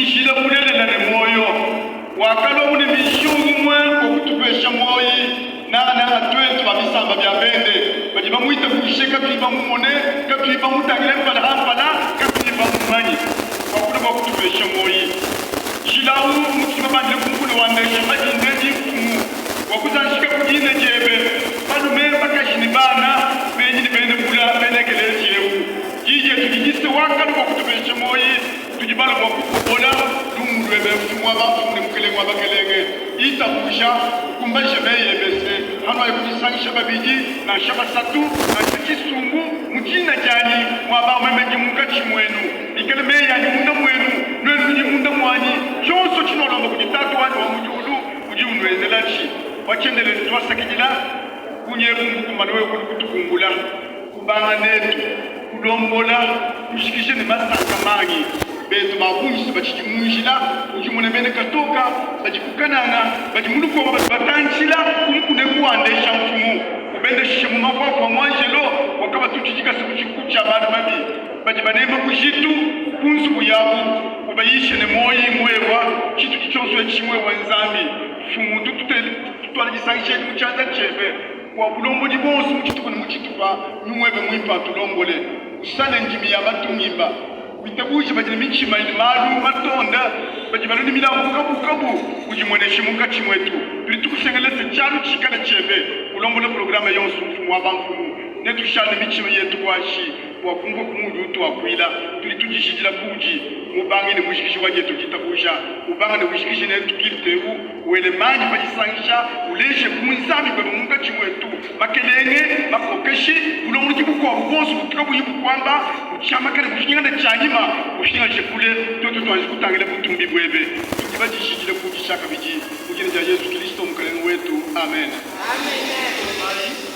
njila bulelela ne muoyo. Wakalua mu ne mission umue wa kutupesha muoyi, nangananga tuetu ba bisamba bia bende badi bamuitabuje katuyi bamumone, katuyi bamutangile mpala ha mpala, katuyi bamumanye. Wakulua bua kutupesha muoyi. Njila au mutudi babandile ku mukuna wa ndesha pa dinda edi, Mfumu, bua kuzanjika ku dina diebe balume, bakaji ne bana, benyi ne bena bula, bena ekeleziya eu. Diyi dietu didi se, Wakalua bua kutupesha muoyi. Tudi balue bua kukubola lumu luebe, Mfumu wa bamfumu ne Mukelenge wa bakelenge. Itabuja, ukumbaje meyi ebe se, Hanuaya kudisangisha babidi, nansha basatu, nansha tshisumbu, mu dina dianyi, muaba au meme ndi munkatshi muenu. Bikale meyi anyi munda muenu, nuenu nudi munda muanyi, tshionso tshinualomba kudi Tatu wanyi wa mu diulu, udi unuenzelatshi. Bua tshiendelele tuasakidila. Bungi ebu mbukumbane wewe kulu kutukumbula. Kubanga netu, kulombola, kujikija ne masanka mangi. Betu ba bungi se batshidi mu njila udi umona bena Katoka badi ku Kananga, badi mu lukongo badi batantshila ku mukuna eku wa ndesha mfumu ubendeshishe mu mapuapua muanjelo wakabatutshi dikasa ku tshikuku tshia malu mabi. Badi banema bujitu ku nzubu yabu, ubayishe ne muoyi muewa tshitudi tshionso etshi muewa Nzambi mfumu tutuala disangisha edi mu tshianza tshiebe. Bua bulombodi buonso mu tshitupa ne mu tshitupa, Nyuma webe Muimpe atulombole. Usane ndimi ya batungimba, witabuje badi ne mitshima idi malu matonda, badi balue ne milambu kabukabu, udimueneshe munkatshi muetu. Tudi tukusengelela se tshialu tshikale tshiebe, ulombole programe yonso, Mfumu wa bamfumu. Netushale ne mitshima yetu kuashi bua kumvua ku muudi utuakuila. Tudi tudijidila kuudi, Mubangi ne Mujikiji wa dietu ditabuja. Ubanga ne ujikije netu kilte eu. Wele manyi pa disangisha, uleje bunzambi buebe munkatshi muetu. Makelenge, makokeshi, bulongolodi bukuabu buonso butu kabuyi bukuamba, butshiamakane, bupingane tshianyima, bupingaje kule, tuetu tuanji kutangila butumbi buebe. Tudi badijidile kudi tshiakabidi mu dina dia Yezu Kilisto Mukelenge wetu. Amen. Amen.